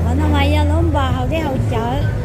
Qhov no mas yog lub npas hauv dej hauv cawv.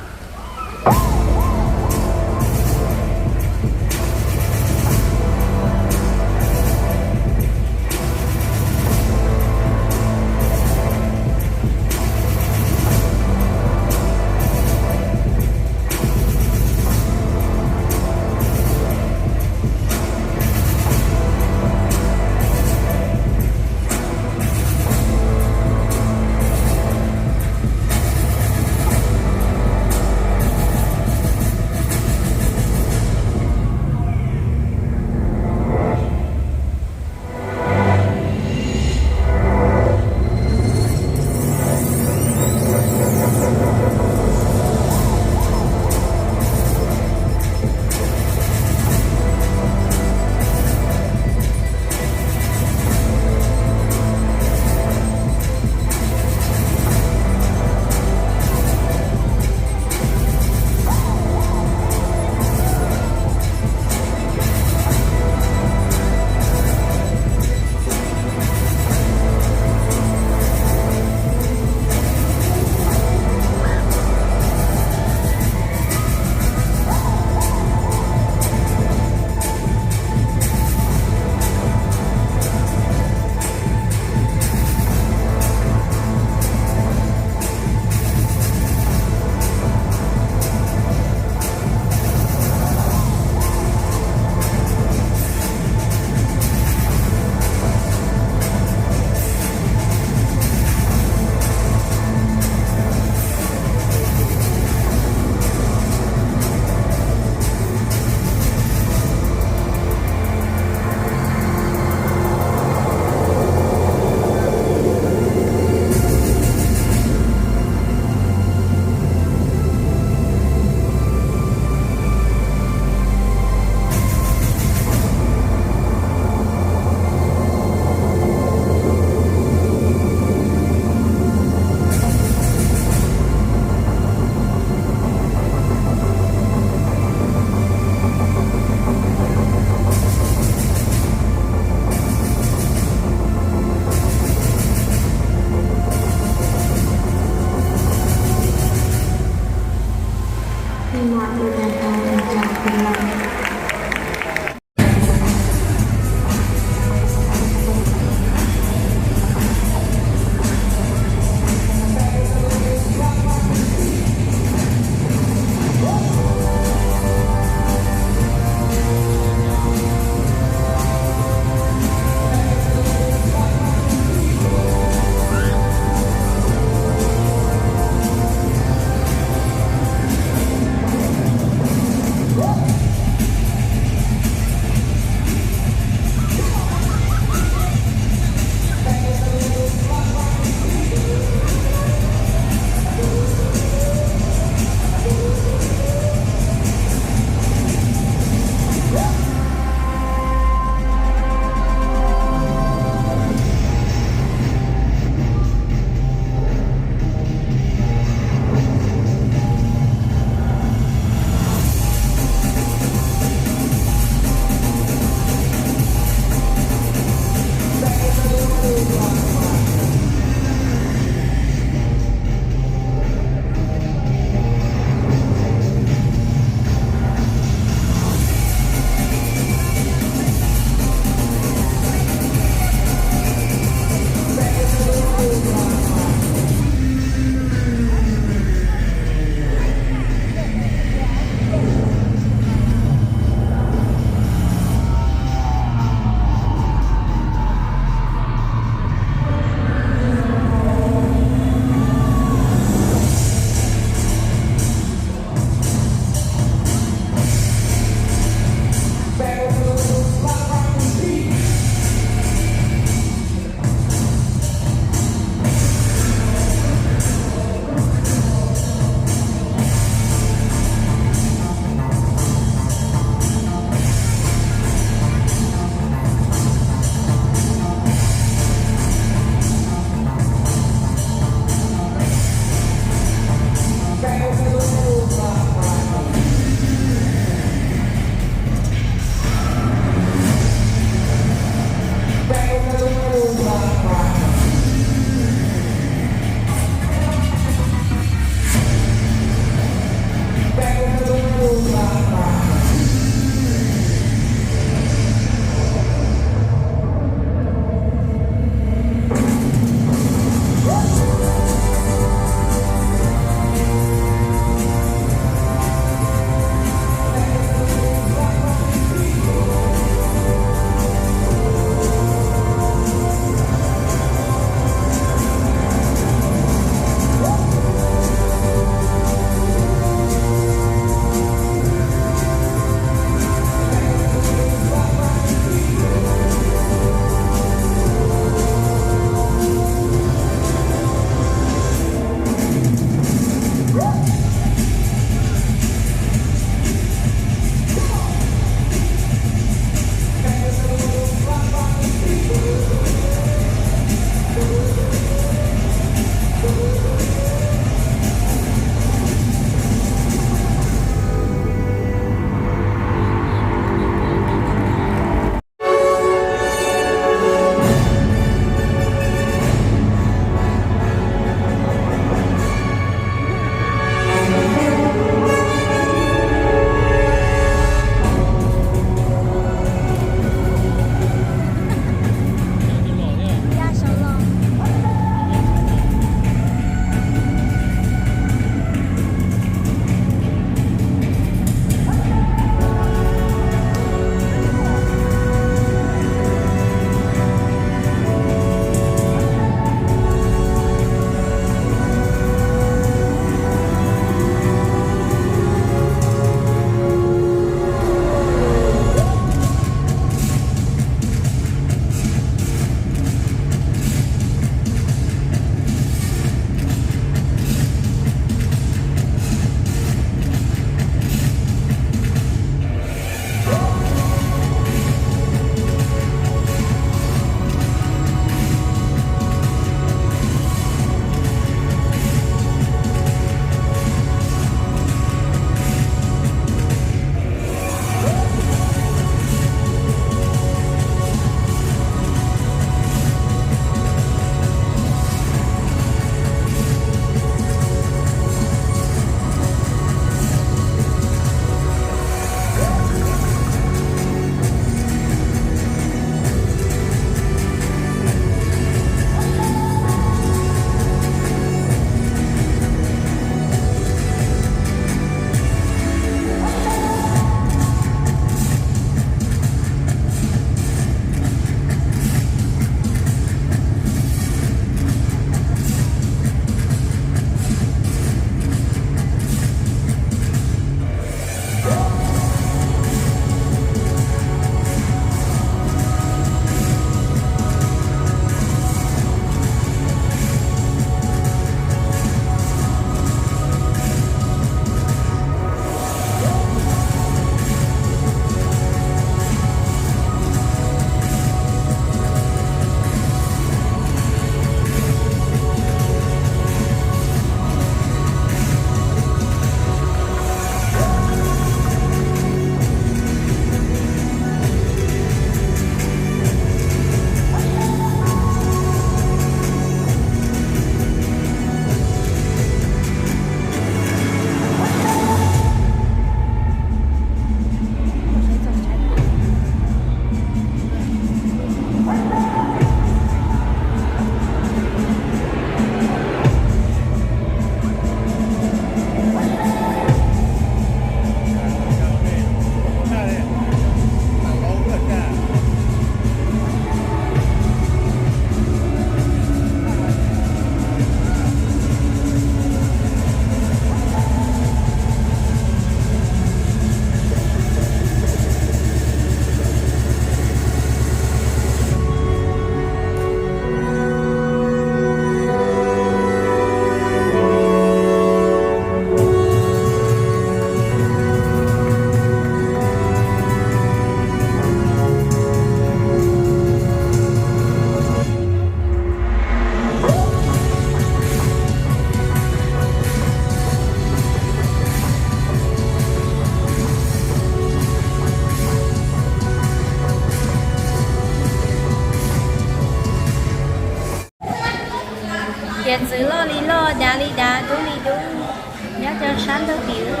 Cov sab ntawd tim ub.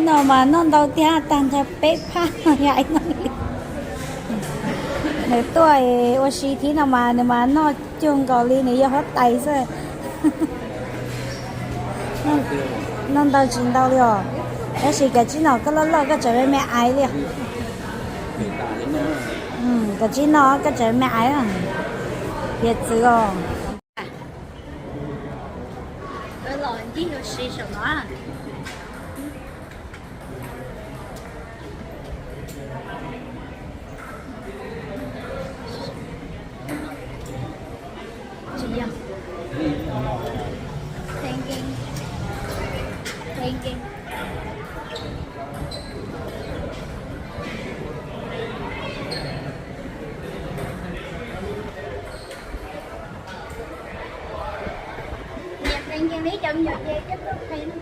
No mas noj ntau tiag, tag nrho peb phaj no yog no li. Nws tuaj ua si thiab no mas nws mas noj cuag nkaus li nws yog huab tais xwb. Noj ntau tsis ntau li os. Tab sis kav tsij no koj loj loj koj tseem me me aiv li. Kav tsij no koj tseem me aiv. Hiav txwv os. Los ncig ua si saum no. Tsis yog. Thank you. Thank you. Niam thank you li cov me nyuam ces coj tuaj qhia.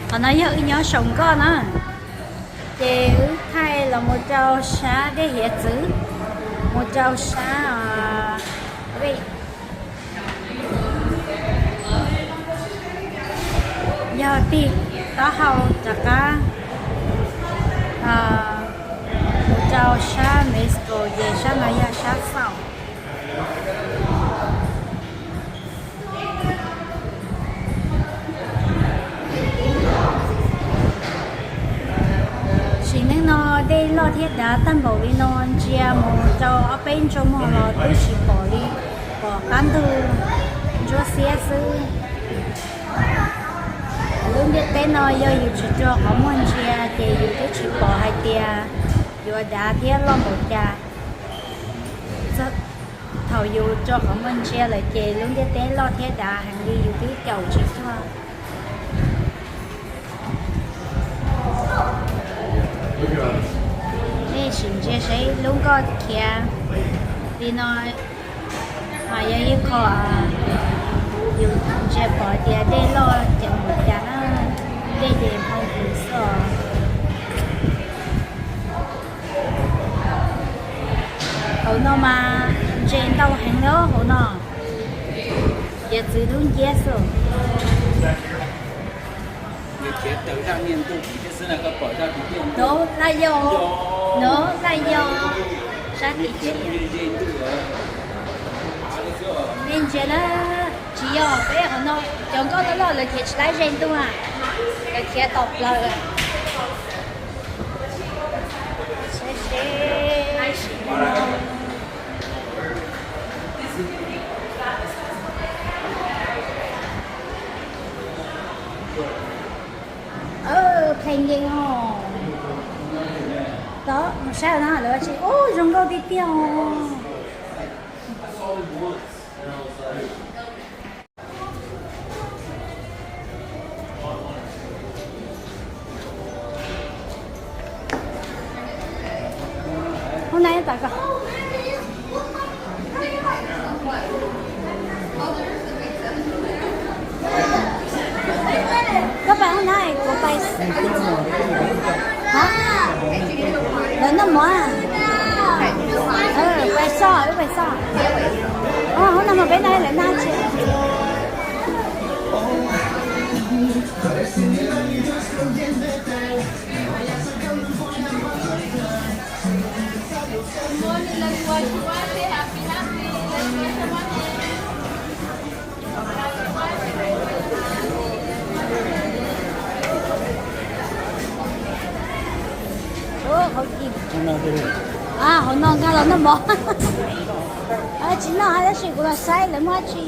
Qhov no yog wb nyob saum nkoj na, ces wb thaij los mus rau sab dej hiav txwv, mus rau sab, yog tig taub hau rov qab mus rau sab Mexico ces sab no yog sab xaum. Sim neej no dej loj thiab dav tag npaum li no ntsia mus rau ob peb ntsoo mog los twb tsis pom li, pom qab ntug ntsuab xiab xwb. Lub ntiaj teb no yog yus tsis rau qhov muag ntsia ces yus twb tsis pom hais tias yuav dav thiab loj npaum cas. Thaum yus rau qhov muag ntsia lawm ces lub ntiaj teb loj thiab dav heev li yus twb caum tsis txog. Nej sim ntsia saib lub nkoj khiav li no, mas yog ib qho yus ntsia pom tias dej loj ces mus cas na, dej ces hau hwv xwb os. Hauv no mas ntses ntau heev li hauv no, hiav txwv dub nciab xwb. No laj yog, no laj yog sab tim tshiab. Nej ntsia na, tsis yog peb hauv no, cov nkoj loj loj lawv khiav tsis laib ze ntuj a, lawv khiav tom plaws. Phee nkees os. Tod mus saib na lawv tsis, ub zoo nkauj tiag tiag os. Hoob na, tab kom koj pais hoob na, kuv pais. Hov, lawv noj mov. Pais so, wb pais so. Hoob no mas peb noj, lawv noj tsi. Hauv no nkag los noj mov. Tsis noj tab sis kuv los saib lawv muaj dab tsi.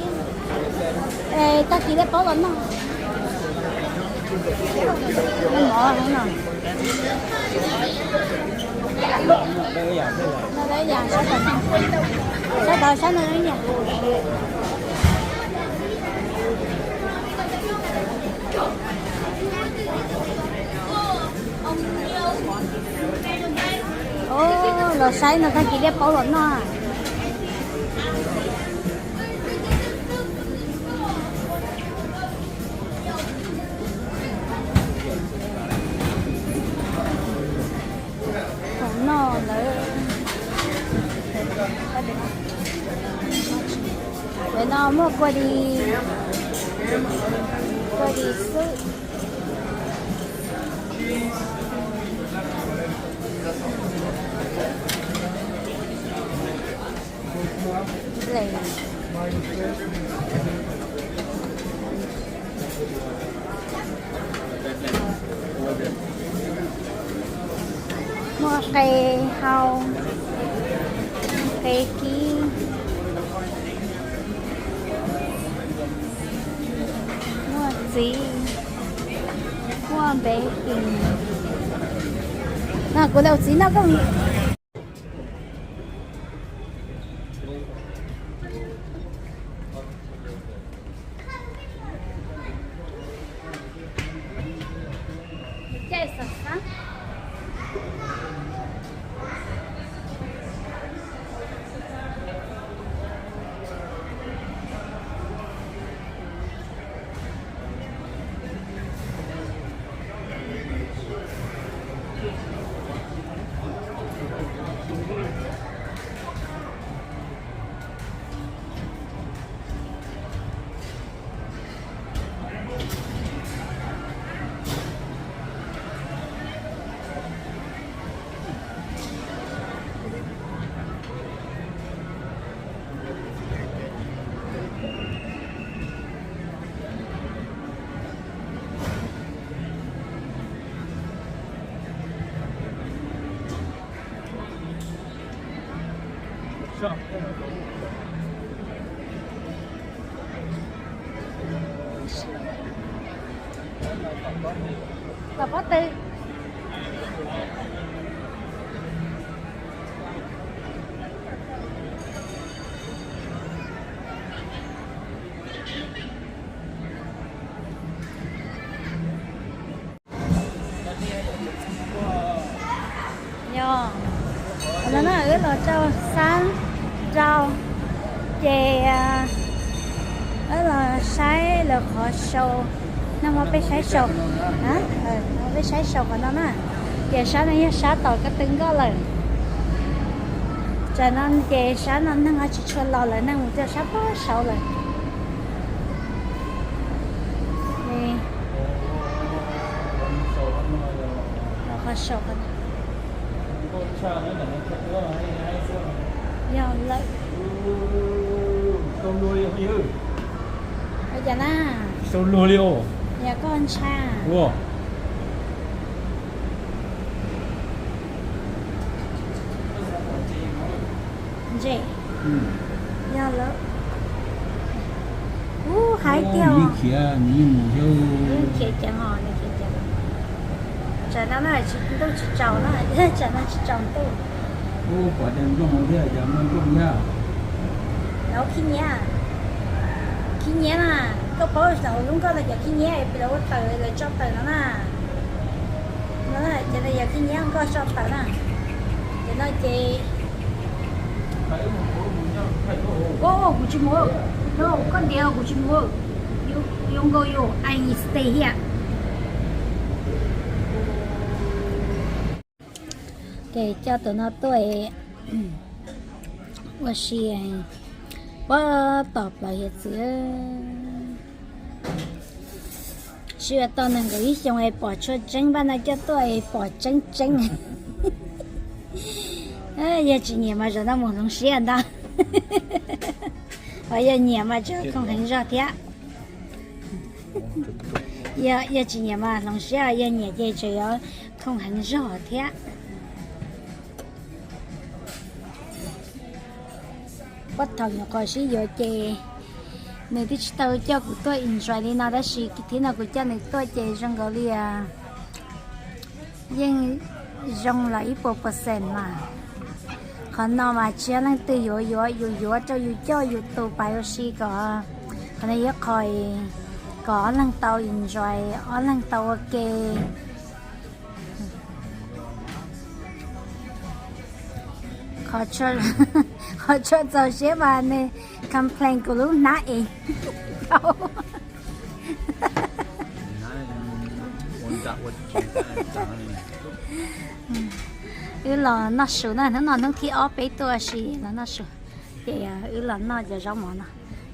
Tag kis thiaj paub los noj. Noj mov hauv no. Sab tod sab no ib yam. Los saib no tag kis thiaj paub los noj. Muaj kua di, kua di xwb. Muaj qe hau, qe kib, muaj txiv, muaj npe pis. No kuv los txiv no koj. Tom pob tw. Yog, no na wb los rau xab rau, ces wb los saib lawv qhov show no mas peb saib show, peb saib show qhov no na, ces sab no yog sab tom ko tw nkoj lawm. Tam no ces sab no neeg ho tsis tshua los lawm, neeg mus rau sab pob saud lawm. Qhov saum qhov yog lawm. Ua cas na? Yog koj ntsha. Ntse. Yog lawm. Ub, hais tiag. Khiav, nws yeej mus yog. Khiav ceev os, nws khiav ceev. Tsam no na tsis, ntuj tsis tsaus na, tsam no tsis tsaus ntuj. Ub, pom tias nplooj thiab, cas muaj nplooj thiab. Lawv khib nyiab, khib nyiab na, koj paub lub nkoj ntawd cov khib nyiab, lawv ua taws, lawv tso taws no na. No na, cov no yog khib nyiab nkoj tso taws na. Cov no ces, o, kuv tsis mus, no, koj ntiav kuv tsis mus. You, you go, you, I stay here. Ces coj tus no tuaj ua si puag tom plawv hiav txwv. Sib ua tau nees nkaum ib xyoos es pom tshua tseeb, npaj no coj tuaj es pom tseeb tseeb. Yog tsis nyiam mas zaum no mus hloov siab ntag. Ho yog nyiam mas tseem khoom heev zog thiab. Yog, yog tsis nyiam mas hloov siab, yog nyiam ces tseem yuav khoom heev zog thiab. Puag thaum nyuam qhuav sib yuav ces nws twb tsis tau coj kuv tuaj enjoy li no, tab sis thib no kuv coj nws tuaj ces zoo nkaus li yeej zoo lawm ib puas percent mas. Qhov no mas tsis yog leej twg yuav, yuav yus yuav rau yus coj yus tus pais ua si kom, qhov no yog qhov kom ob leeg tau enjoy, ob leeg tau ua ke. Qhov tshua txaus siab mas nws complain kuv lub hnab es. Wb los noj su na, hnub no hnub thib ob peb tuaj ua si los noj su. Ces wb los noj cov zaub mov no.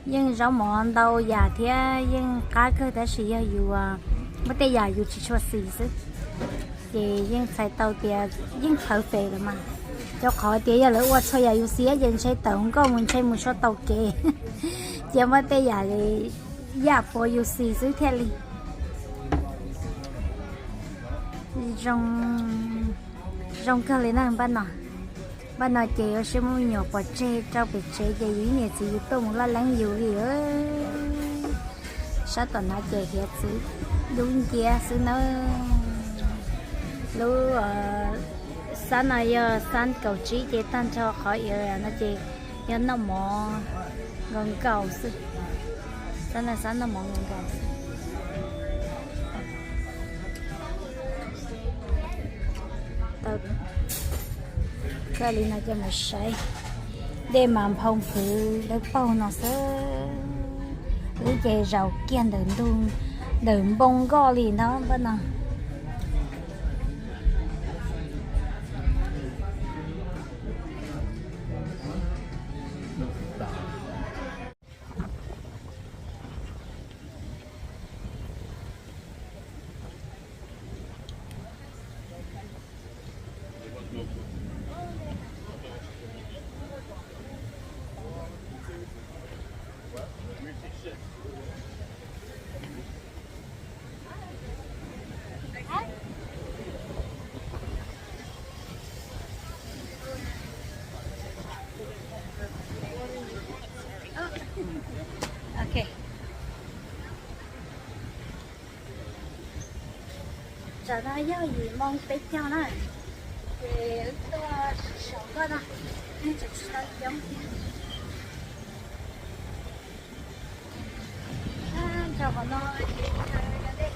Yeej zaub mov ntau yam thiab yeej qab kawg tab sis yog yus muab tej yam yus tsis tshua xis xwb, ces yeej txhais tau tias yeej perfect lawm mas. Rau qhov tias yog lawv ua txhua yam yus xis ces ntshe tawm hluas nkauj mus ntshe mus tsis tau kev, cia muab tej yam yam puas yus xis xwb thiaj li zoo. Zoo kawg li na npaj no. Npaj no ces ua siab muab me nyuam pov tseg rau pem tsev ces yus ib niam txiv yus tuaj mus laj leeb yus li. Sab tom no ces hiav txwv dub nciab xwb nawb. Lub xab no yog xab kaum tsib ces tag nrho qhov area no ces yog noj mov nkaus nkaus xwb. Xab no xab noj mov nkaus nkaus xwb. Tau kawg li no ces mus saib dej mas nphau nphwv dawb paug no xwb. Wb ces zaum kiag ntawm ntug, ntawm npoo nkoj li ntawd npaj no. Ok. Tsam no yog yim moo peb caug na, ces wb tuaj saum nkoj no, yeej tseem tsis tau coob thiab. Nrog qhov no ces nrog dej.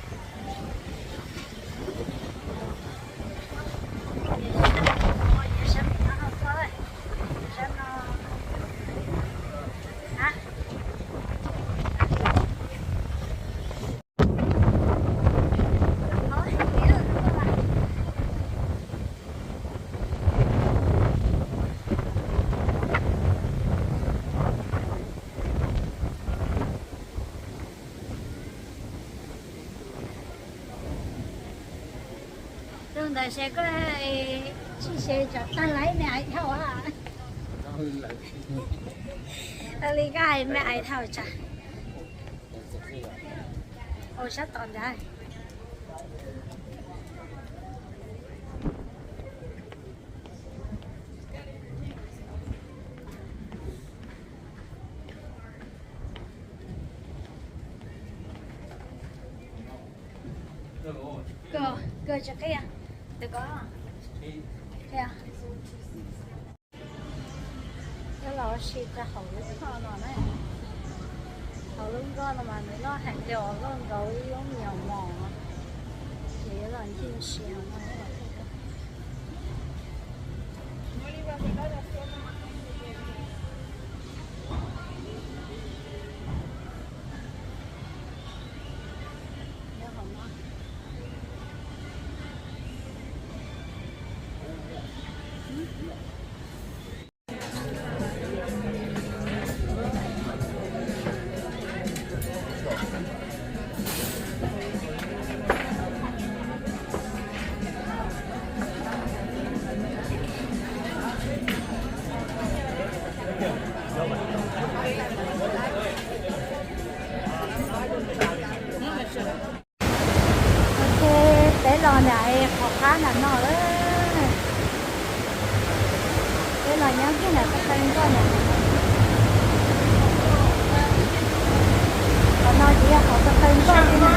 Sab no, sab no. Tus ntawd seb koj tsis seb tsam tag lawm me aiv thaum. Li koj hais me aiv thaum tsam. Ua sab tom ntawd. Koj, koj tsis qhia. Tus ko qhia. Coj los ua si rau hauv lub nkoj no na. Hauv lub nkoj no mas nws loj heev li os, loj nkaus ib lub me nyuam mos. Ces yuav los ncig ua si hauv no. Ok, peb los nram qhov qab nram no lawm. Peb los nyob kiag nram qhov taw nkoj nram no. Qhov no ces yog qhov taw taw nkoj li na.